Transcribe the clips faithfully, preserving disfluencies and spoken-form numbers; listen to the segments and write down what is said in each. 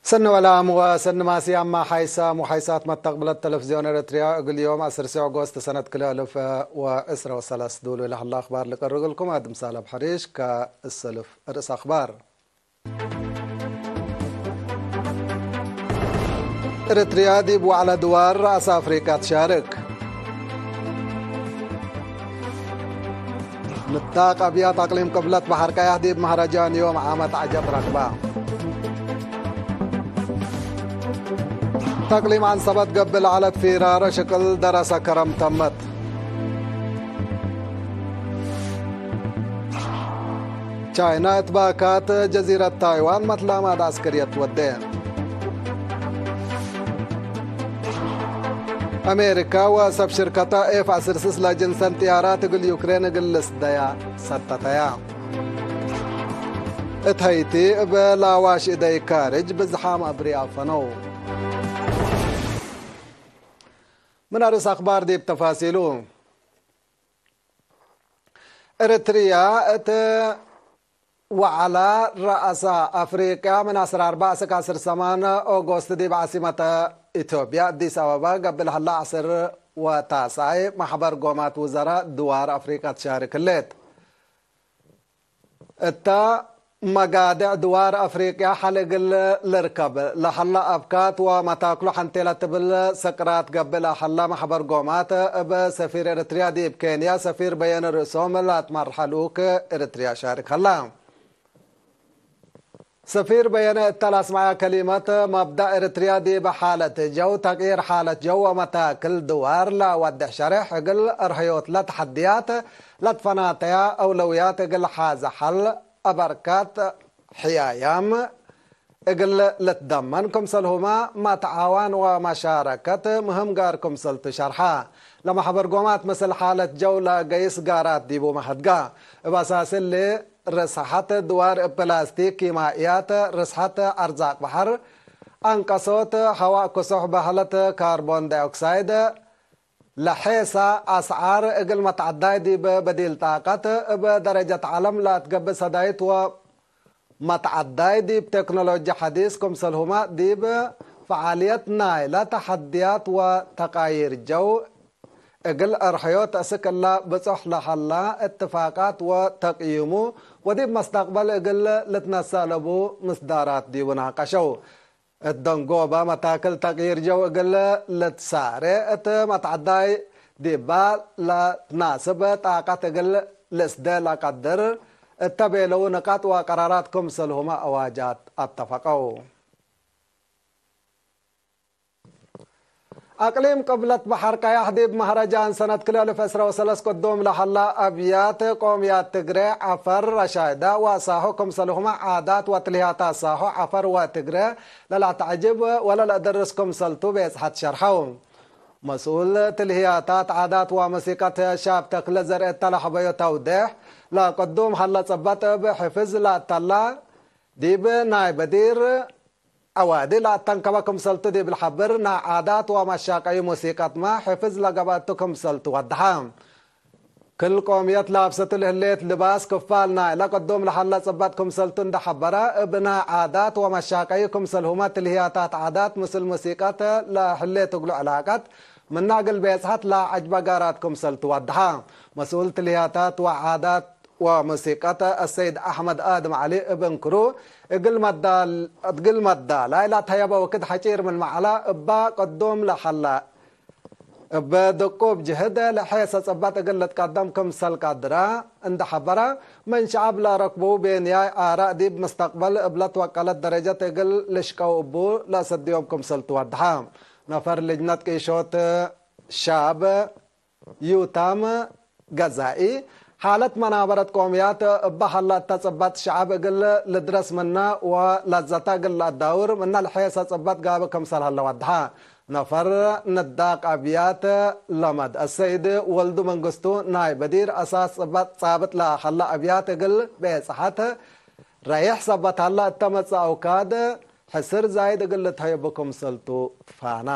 ሰኒ ወላም ወሰኒ ማስያም ሓይሳም ወሓይሳት መተቅብለት ተለፍዝዮን ኤረትርያ፣ እግል ዮም ዐስር ኦጎስት ሰነት ክልኤ አልፍ ወዕስራ ወሰለስ ዱሉ ለሀላ አኽባር ልቀርብ እግልኩም። አድም ሳላብ ሐሪሽ ከእሰልፍ ርእስ አኽባር። ኤረትርያ ዲብ ወዕለ ድዋር ረአስ አፍሪቃ ትሻርክ። ንታቅ አብያት አቅሊም ቅብለት በሐር ቀያሕ ዲብ መህረጃን ዮም ዓመት ዐጀብ ረክባ። ተቅሊም ዐንሰበት ገብእ ለዐለት ፊራረ ሽቅል ደረሰ ከረም ተመት። ቻይና እት ባካት ጀዚረት ታይዋን መትላማድ ዐስከርየት ወዴ። አሜሪካ ወሰብ ሽርከተ ኤፍ ዐስር ስስ ለጅንሰን ጥያራት እግል ዩክሬን እግል ልስደያ ሰተተያ። እት ሀይቲ እብ ላዋሽ እደይ ካርጅ ብዝሓም አብርያ ፈነው። ምን አርእስ አኽባር ዲብ ተፋሲሉ። ኤረትርያ እት ወዐላ ረአሰ አፍሪቅያ ምን ዐስር አርበዕ እስክ ዐስር ሰማን ኦጎስት ዲብ ዓሲመተ ኢትዮጵያ አዲስ አበባ ገብእ ለሀላ ዐስር ወታስዓይ መሕበር ጎማት ውዘራእ ድዋር አፍሪቅያ ትሻርክ ህሌት። እተ መጋድዕ ድዋር አፍሪቅያ ሐል እግል ልርከብ ለሀላ አብካት ወመታክሉ ሐንቴ ለትብል ሰቅራት ገብእ ለሀላ መሕበር ጎማት እብ ሰፊር ኤረትርያ ዲብ ኬንያ ሰፊር በየነ ርእሶም ለአትመርሐ ልኡክ ኤረትርያ ሻርክ ሀላ። ሰፊር በየነ እተ ለአስመዐ ከሊመት፣ መብዳእ ኤረትርያ ዲብ ሓለት ጀው፣ ተቅይር ሓለት ጀው ወመታክል ድዋር ለአወድሕ ሸሬሕ፣ እግል እርሀዮት ለተሐድያት ለትፈናተያ አውለውያት እግል ሓዘ ሐል አበርካት ሕያያም እግል ልትደመን ክምሰልሁመ መትዓዋን ወመሻረከት ምህም ጋር ክምሰልቱ ሸርሐ። ለመሕበር ጎማት ምስል ሓለት ጀው ለገይስ ጋራት ዲቡ መሀድጋ። እብ አሳስ እሊ፣ ርስሐት ድዋር እብ ፕላስቲክ፣ ኪማእያት፣ ርስሐት አርዛቅ በሐር፣ አንቀሶት፣ ሀዋእ ክሱሕ፣ በህለት ካርቦን ዳይኦክሳይድ፣ ለሔሰ አስዓር እግል መትዐዳይ ዲብ በዲል ጣቀት እብ ደረጀት ዐለም ለአትገብእ ሰዳይት ወመትዐዳይ ዲብ ቴክኖሎጂ ሐዲስ ክምሰልሁመ ዲብ ፈዓልየት ናይለ ተሐድያት ወተቃይር ጀው እግል አርሐዮት አስክ እለ ብጾሕ ለሀላ እትፋቃት ወተቅይሙ ወዲብ መስተቅበል እግል ልትነሰእ ለቡ ምስዳራት ዲቡ ናቀሸው። እት ደንጎበ መታክል ተቅይር ጀው እግል ልትሳሬ እት መትዐዳይ ዲባ ለትናስብ ጣቀት እግል ልስደ ለቀድር እተ ቤለው ንቃጥ ወቀራራት ክምሰልሁመ አዋጃት አተፈቀው። አቅሊም ቅብለት በሐር ቀያሕ ዲብ መህረጃን ሰነት ክልኤ አልፍ ዕስራ ወሰለስ ቅዱም ለሀላ አብያት ቆምያት ትግሬ፣ ዐፈር፣ ረሻይዳ ወሳሆ ክምሰልሁመ ዓዳት ወትልህያታት ሳሆ ዐፈር ወትግሬ ለለአትዐጅብ ወለለአደርስ ክምሰልቱ ቤጽሐት ሸርሐው። መስኡል ትልህያታት ዓዳት ወመሲቀት ሻብ ተክለ ዘርኤ እተ ለሐበዮ ተውዴሕ፣ ለቅዱም ሀለ ጽበጥ እብ ሕፍዝ ለአተላ ዲብ ናይ በዲር ዐዋዲ ለአተንከበ ክምሰልቱ ዲብ ለሐብር፣ ናይ ዓዳት ወመሻቀዩ ሙሲቀትመ ሕፍዝ ለገብአቱ ክምሰልቱ ወደሐ። ክል ቆምየት ላብሰቱ ለህሌት ልባስ ክፋል ናይለ ቅዱም ለሀለ ጽበጥ ክምሰልቱ እንዴ ሐበረ፣ እብ ናይ ዓዳት ወመሻቀዩ ክምሰልሁመ ትልህያታት ዓዳት ምስል ሙሲቀት ለህሌት እግሉ ዕላቀት ምነ እግል ቤጽሐት ለዐጅበ ጋራት ክምሰልቱ ወደሐ። መስኡል ትልህያታት ወዓዳት ወሙሲቀት አሰይድ አሕመድ አድም ዐሊ እብ እንክሩ፣ እግል መዳል-፣ እግል መዳላይ ለአትሀየበ ወክድ ሐጪር ምንመ ዐለ፣ እበ ቅዱም ለሀለ እብ ድቁብ ጅህድ ለሔሰ ጽበጥ እግል ልትቀደም ክምሰል ቀድረ እንዴ ሐበረ፣ ምን ሸዐብ ለረክበው ቤንያይ አራእ ዲብ መስተቅበል እብ ለትወቀለት ደረጀት እግል ልሽቀው እቡ ለአሰድዮም ክምሰልቱ ወደሐ። ነፈር ልጅነት ቂሾት ሻብ ዩታም ገዛኢ፣ ሓለት መናበረት ቆምያት እበ ሀላ እተ ጽበጥ ሸዐብ እግል ልድረስ ምነ ወለዘተ እግል ለአዳውር ምነ ለሔሰ ጽበጥ ጋብእ ክምሰል ሀለ ወደሐ። ነፈር ንዳቅ አብያት ለመድ አሰይድ ወልዱ መንግስቱ፣ ናይ በዲር አሳስ ጽበጥ ጻብጥ ለሀለ አብያት እግል ቤጽሐት ረይሕ ሰበት ሀለ እተ መጽእ አውካድ ሕስር ዛይድ እግል ልትሀየቡ ክምሰልቱ ፋና።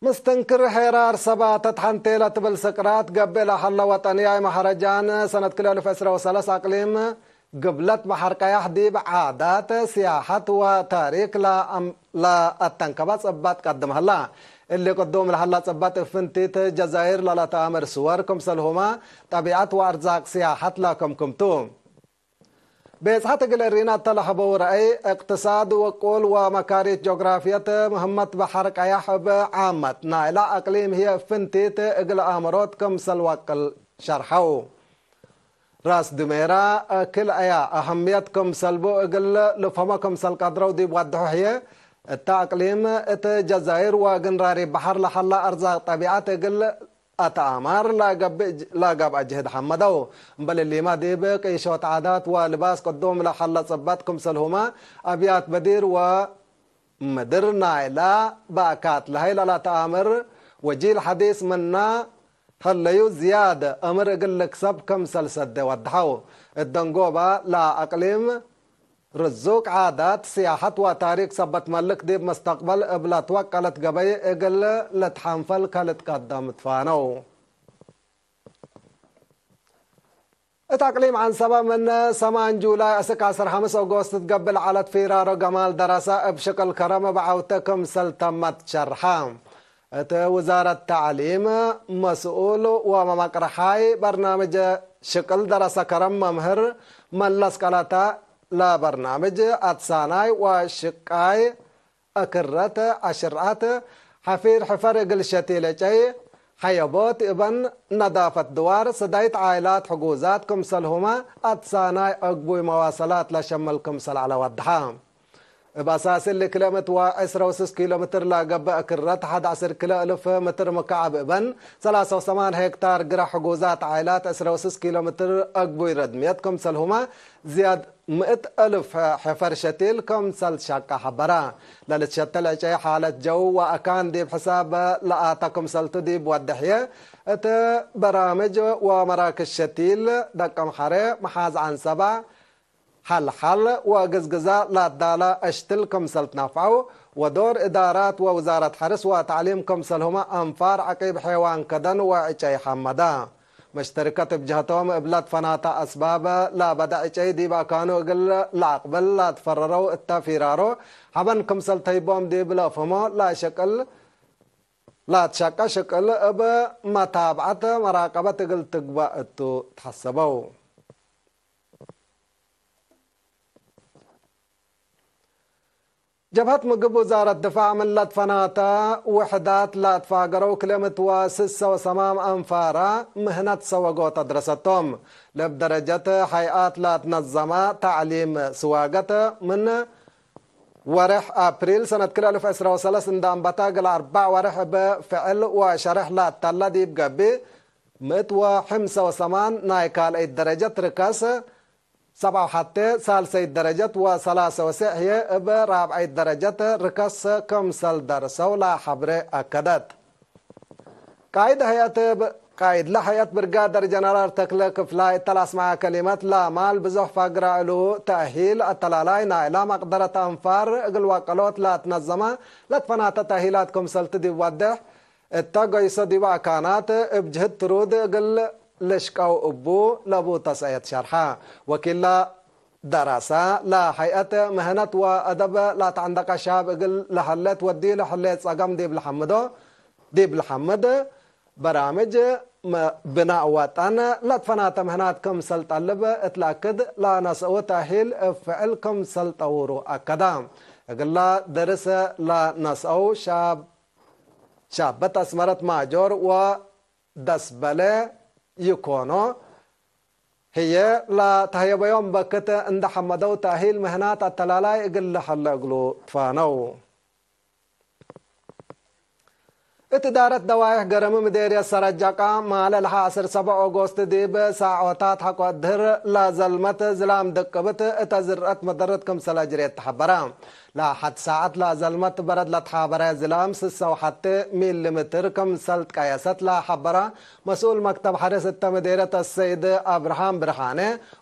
ምስትንክር ሄራር ሰባተት ሐንቴ ለትብል ስቅራት ገብእ ለሀለ ወጠንያይ መሀረጃን ሰነት ክልኤ አልፍ ዕስራ ወሰለስ አቅሊም ግብለት በሐር ቀያሕ ዲብ ዓዳት፣ ሲያሐት ወታሪክ ለአም-፣ ለአተንከበ ጽባጥ ቀድም ሀላ። እሊ ቅዱም ለሀላ ጽባጥ እብ ፍንቲት ጀዛይር ለለተአምር ስወር ክምሰልሁመ ጠቢዐት ወአርዛቅ ሲያሐት ለክምክምቱ። ቤጽሐት እግል እሪና እተ ለሀበው ረአይ፣ እቅትሳድ፣ ወቁል ወመካሪት ጆግራፍየት ምህመት በሐር ቀያሕ እብ ዓመት ናይላ አቅሊም ህዬ ፍንቲት እግል አምሮት ክምሰል ወቅል ሸርሐው። ራስ ድሜራ ክል አያ አሀምየት ክምሰልቡ እግል ልፍሀሞ ክምሰል ቀድረው ዲብ ወድሖ ህዬ፣ እተ አቅሊም እት ጀዛይር ወግንራሪ በሐር ለሀላ አርዛቅ ጠቢዐት እግል አተአማር ለገብእ ጅ-፣ ለገብአ ጅህድ ሐመደው። እምበል እሊመ ዲብ ቅይሾት ዓዳት ወልባስ ቅዱም ለሀለ ጽባጥ ክምሰልሁመ አብያት በዲር ወምድር ናይላ በአካት ለሀይ ለለተአምር ወጂል ሐዲስ ምና ሀለዩ ዝያድ እምር እግል ልክሰብ ክምሰል ሰዴ ወድሐው። እት ደንጎበ ለአቅሊም ርዙቅ ዓዳት፣ ሲያሐት ወታሪክ ሰበት መልክ ዲብ መስተቅበል እብ ለትወቀለት ገበይ እግል ልትሐንፈል ከልትቀደም ትፋነው። እት አቅሊም ዐንሰበ ምን ሰማን ጁላይ እስክ ዐስር ሐምስ ኦጎስት ትገብእ ለዐለት ፊራሮ ገማል ደረሰ እብ ሽቅል ከረም እብ ዐውተ ክምሰል ተመት ሸርሐ። እት ውዛረት ተዕሊም መስኡል ወመመቅረሓይ በርናምጅ ሽቅል ደረሰ ከረም መምህር መለስ ቀለተ ለበርናምጅ አትሳናይ ወሽቃይ አክረት አሽርአት ሐፊር ሕፈር እግል ሸቲል ዕጨይ ሐየቦት እበን ነዳፈት ድዋር ስዳይት ዓይላት ሕጉዛት ክምሰልሁመ አትሳናይ አግቡይ መዋሰላት ለሸምል ክምሰል ዐለ ወድሐ። እብ አሳስ እሊ ክልኤ ምእት ወዕስራ ወስስ ኪሎ ሜትር ለገብእ ክረት ሐድ ዐስር ክልኤ እልፍ ሜትር ምክዓብ እበን ሰላሳ ወሰማን ሄክታር ግረ ሕጉዛት ዓይላት ዕስራ ወስስ ኪሎ ሜትር አግቡይ ረድምየት ክምሰልሁመ ዝያድ ምእት እልፍ ሕፈር ሸቲል ክምሰል ሻቀ ሐበረ። ለልትሸተል ዕጨይ ሓለት ጀው ወአካን ዲብ ሕሳብ ለአተ ክምሰልቱ ዲብ ወደሕየ እት በራምጅ ወመራክዝ ሸቲል ደቀምሐሬ መሓዝ ዐንሰበ ሐልሐል ወግዝግዛ ላዳለ እሽትል ክምሰል ትነፍዐው፣ ወዶር እዳራት ወውዛረት ሐርስ ወተዕሊም ክምሰልሁመ አንፋር ዐቂብ ሐይዋን ከደን ወዕጨይ ሐመደ። መሽተርከት እብ ጀህቶም እብ ለትፈናተ አስባብ ለበደ ዕጨይ ዲብ አካኑ እግል ለአቅብል ለትፈረረው እተ ፊራሮ ሐበን ክምሰል ተይቦም ዲብ ለአፍህሞ ለሸቅል፣ ለአትሸቀ ሽቅል እብ መታብዐት መራቀበት እግል ትግበእ እቱ ተሐሰበው። ጀብሀት ምግብ ውዛረት ድፋዕ ምን ለትፈናተ ውሕዳት ለአትፋገረው ክልኤ ምእት ወስሰ ወሰማም አንፋራ ምህነት ሰወጎት አድረሰቶም። ለእብ ደረጀት ሀይአት ለአትነዘመ ተዕሊም ስዋገት ምን ወርሕ አፕሪል ሰነት ክልኤ አልፍ ዕስራ ወሰለስ እንደ አንበተ እግል አርበዕ ወርሕ እብ ፍዕል ወሸርሕ ለአተለ ዲብ ገብእ፣ ምእት ወሐምሰ ወሰማን ናይ ካልአይት ደረጀት ርከስ፣ ሰብዓ ወሐቴ ሳልሰይት ደረጀት ወሰላሰ ወሴዕ ህዬ እብ ራብዐይት ደረጀት ርከስ ክምሰል ደርሰው ለሐብሬ አከደት። ቃይድ ሀይአት ብ-፣ ቃይድለ ሀይአት ብርጋደር ጀነራል ተክለ ክፍላይ እተ ለአስመዐ ከሊመት፣ ለማል ብዞሕ ፋግረ እሉ ተእሂል አተላላይ ናይላ መቅደረት አንፋር እግል ወቀሎት ለአትነዘመ ለትፈናተ ተእሂላት ክምሰልቲ ዲብ ወዴሕ፣ እተ ገይሶ ዲበ አካናት እብ ጅህድ ትሩድ እግል ልሽቀው እቡ ለቡ ተስእየት ሸርሐ። ወኪል ደረሰ፣ ለሀይአት ምህነት ወአደብ ለአትዐንደቀ ሻብ እግል ለሀሌት ወዲሉ ሕሌት ጸገም ዲብ ለሐምዶ፣ ዲብ ለሐምድ በራምጅ መ-፣ ብናእ ወጠን ለትፈናተ ምህናት ክምሰል ጠልብ እት ለአክድ፣ ለነስኡ ተእሂል እብ ፍዕል ክምሰል ጠውሩ አከደ። እግላ ደርስ ለነስአው ሻብ-፣ ሻበት አስመረት ማጆር ወደስበለ ይኮኖ ህዬ፣ ለተህየበዮም በክት እንደ ሐመደው ተእሂል ምህናት አተላላይ እግል ለሀለ እግሉ ትፋነው። እት እዳረት ደዋይሕ ገረሚ ምዴርየት ሰረጀቃ፣ ማለ ለሐ ዐስር ሰበዕ ኦጎስት ዲብ ሳዖታት ሐቆ ድህር ለዘልመት ዝላም ድቅብት እተ ዝርአት መደረት ክምሰል አጅሬት ተሐበረ። ለሐድ ሳዐት ለዘልመት በረድ ለትሓበረ ዝላም ስሰ ወሐቴ ሚሊ ምትር ክምሰል ትቀየሰት ለሐበረ መስኡል መክተብ ሐርስ እተ ምዴርየት አሰይድ አብርሃም ብርሃኔ፣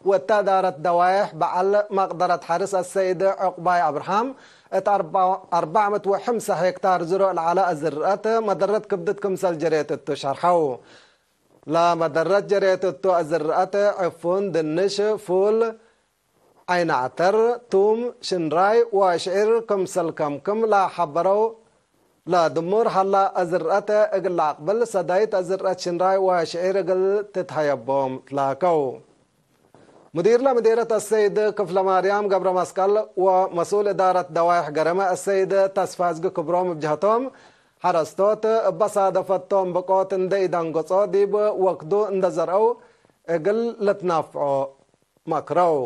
ወእተ እዳረት ደዋይሕ በዐል መቅደረት ሐርስ አሰይድ ዕቁባይ አብርሃም፣ እት አርባ-፣ አርበዕ ምእት ወሐምሳ ሄክታር ዝሮዕ ለዐለ አዝርአት መደረት ክብድት ክምሰል ጀሬት እቱ ሸርሐው። ለመደረት ጀሬት እቱ አዝርአት ዕፉን፣ ድንሽ፣ ፉል፣ ዐይነ ዐተር፣ ቱም፣ ሽንራይ ወሽዒር ክምሰል ከምክም ለሐበረው ለድሙር ሀላ፣ አዝርአት እግል ለአቅብል ሰዳይት አዝርአት ሽንራይ ወሽዒር እግል ትትሀየቦም ትላከው። ሙዲር ለምዴረት አሰይድ ክፍለማርያም ገብረመስቀል ወመስኡል እዳረት ደዋይሕ ገረመ አሰይድ ተስፋዝጊ ክብሮም እብ ጀህቶም፣ ሐረስቶት እበ ሳደፈቶም ብቆት እንደ ኢደንገጾ ዲብ ወክዱ እንደ ዘርአው እግል ልትናፍዖ መክረው።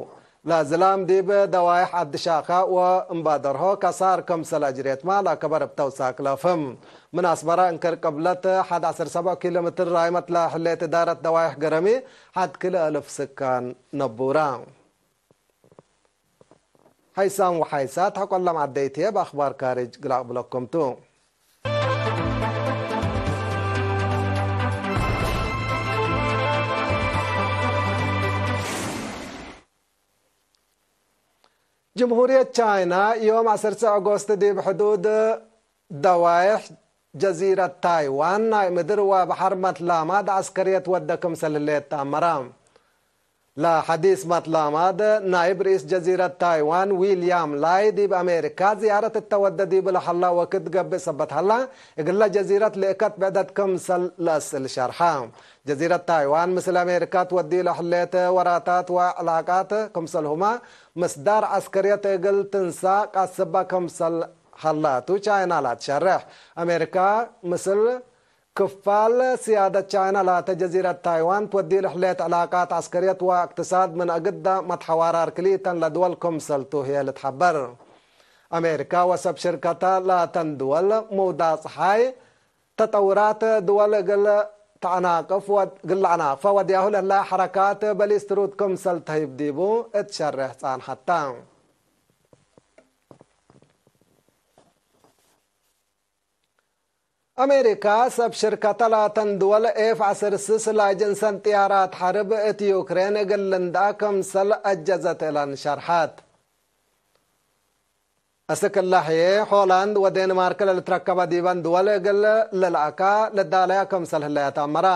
ለዝላም ዲብ ደዋይሕ ዐዲ ሻካ ወእምባደርሆ ከሳር ክምሰል አጅሬትማ ለከበር እብ ተውሳክ ለፍህም። ምን አስመረ እንክር ቅብለት ሐድ ዐስር ሰብዕ ኪሎ ሜትር ራይመት ለህሌት እዳረት ደዋይሕ ገረሚ ሐድ ክልኤ እልፍ ስካን ነቡራ። ሐይሳም ወሐይሳት ሐቆ ለመዐደይትዬ በአክባር ካርጅ ግላቅ ብለኩም ቱ። ጅምሁርየት ቻይና ዮም ዐሰርተ አጎስት ዲብ ሕዱድ ደዋይሕ ጀዚረት ታይዋን ናይ ምድር ወበሐር መትላማት ዐስከርየት ወደ ክምሰል ህሌት ተአመረ። ለሐዲስ መትላማት ናይብ ርኢስ ጀዚረት ታይዋን ዊልያም ላይ ዲብ አሜሪካ ዝያረት እተ ወደ ዲብ ለሀላ ወክድ ገብእ ሰበት ሀላ፣ እግለ ጀዚረት ልእከት ብዕደት ክምሰል ለአስእል ሸርሐ። ጀዚረት ታይዋን ምስል አሜሪካ ትወድዩ ለህሌት ወራታት ወዕላቃት ክምሰልሁመ ምስዳር ዐስከርየት እግል ትንሳእ ቃስበ ክምሰል ሀላቱ ቻይና ላትሸርሕ። አሜሪካ ምስል ክፋል ስያደት ቻይና ላተ ጀዚረት ታይዋን ትወድዩ ለህሌት ዕላቃት ዐስከርየት ወእቅትሳድ ምን አግደ መትሐዋራር ክልኢተን ለድወል ክምሰልቱ ህዬ ልትሐበር። አሜሪካ ወሰብ ሽርከተ ላተን ድወል መውዳቅ ጸሓይ ተጠውራት ድወል እግል ተአናቅፍ ወድ-፣ እግል ለአናቅፈ ወድያሁ ለህለ ሐረካት በሊስ ትሩድ ክምሰል ተህይብ ዲቡ እት ሸሬሕ ጻንሐታ። አሜሪካ ሰብ ሽርከተ ላተን ድወል ኤፍ ዐስር ስስ ለአጅንሰን ጥያራት ሐርብ እት ዩክሬን እግል ልንድአ ክምሰል አጀዘት እለን ሸርሐት። አስክ እለ ህዬ፣ ሆላንድ ወዴንማርክ ለልትረከበ ዲበን ድወል እግል ልልአካ ልዳለያ ክምሰል ህለያ ተአመራ።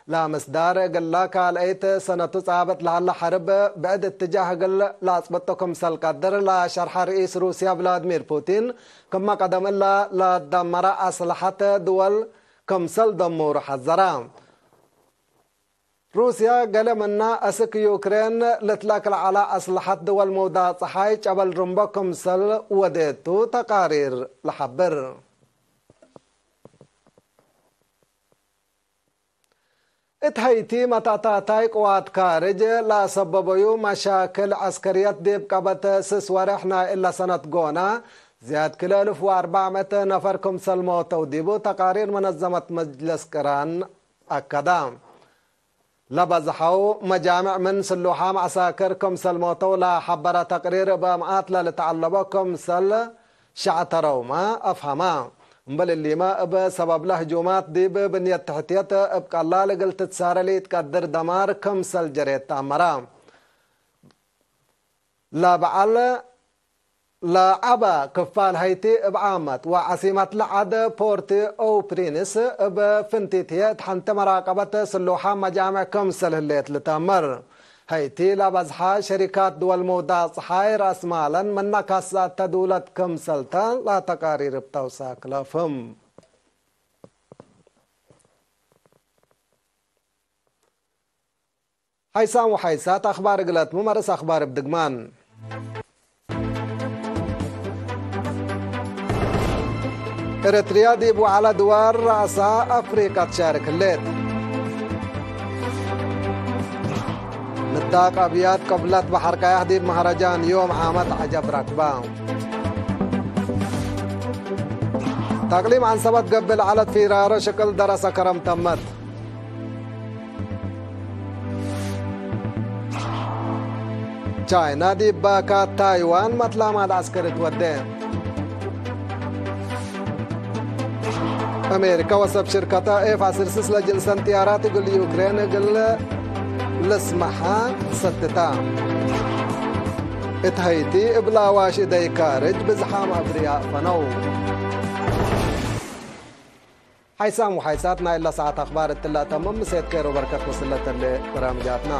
ለምስዳር እግለ ካልአይት ሰነቱ ጻብጥ ለሀለ ሐርብ ብዕድ እትጃህ እግል ለአጽብጦ ክምሰል ቀድር ለሸርሐ ርኢስ ሩስያ ቭላድሚር ፑቲን፣ ክመ ቀደም እለ ለደመረ አስለሐት ድወል ክምሰል ደሙሩ ሐዘረ። ሩስያ ገሌ ምና አስክ ዩክሬን ልትለክ ለዐለ አስለሐት ድወል መውዳቅ ጸሓይ ጨበል ርምቦ ክምሰል ወዴቱ ተቃሪር ለሐብር። እት ሀይቲ መታታታይ ቅዋት ካርጅ ለአሰበበዩ መሻክል ዐስከርየት ዲብ ቀበት ስስ ወሬሕ ናይ እለ ሰነት ጎና ዝያድ ክልኤ እልፍ ወአርበዕ ምእት ነፈር ክምሰል ሞተው ዲቡ ተቃሪር መነዘመት መጅለስ ቅራን አከዳ። ለበዝሐው መጃምዕ ምን ስሉሓም ዐሳክር ክምሰል ሞተው ለሐበረ ተቅሪር፣ እብ አምኣት ለልትዐለቦ ክምሰል ሸዕተረውመ አፍሀመ። እምበል እሊመ፣ እብ ሰበብለ ህጁማት ዲብ ብንየት ተሕትየት እብ ቀላል እግል ትትሳረ ለኢትቀድር ደማር ክምሰል ጀሬት ተአመረ። ለበዐል ለዐበ ክፋል ሀይቲ እብ ዓመት ወዐሲመትለ ዐድ ፖርት ኦ ፕሪንስ እብ ፍንቲት ህዬ እት ሐንቲ መራቀበት ስሉሓም መጃምዕ ክምሰል ህሌት ልተአመር። ሀይቲ ለበዝሐ ሸሪካት ድወል መውዳቅ ጸሓይ ረአስማለን ምነ ካሳተ ድውለት ክምሰልተ ለተቃሪር እብ ተውሳክ ለፍህም። ሐይሳም ወሐይሳት አኽባር እግለ አትምም፣ አርእስ አኽባር እብ ድግማን። ኤረትርያ ዲብ ወዐለ ድዋር ረአሳ አፍሪቀ ትሻርክ ህሌት። ንዳቅ አብያት ቅብለት በሐር ቀያሕ ዲብ መሀረጃን ዮም ዓመት ዐጀብ ረክበ። ተቅሊም ዐንሰበት ገብእ ለዐለት ፊራሮ ሽቅል ደረሰ ከረም ተመት። ቻይና ዲብ ባካት ታይዋን መትላማድ ዐስከሪ ትወዴ። አሜሪካ ወሰብ ሽርከተ ኤፍ አስር ስስ ለጅንሰን ጥያራት እግል ዩክሬን እግል ልስመሓ ሰትታ። እት ሀይቲ እብ ለአዋሽ እደይ ካርጅ ብዝሓም አብርያእ ፈነው። ሓይሳም ወሓይሳት ናይ እለ ሰዓት አኽባር እትለ አተምም፣ ምሴት ኬሮ በርከት ወስለት እለ በራምጃትና።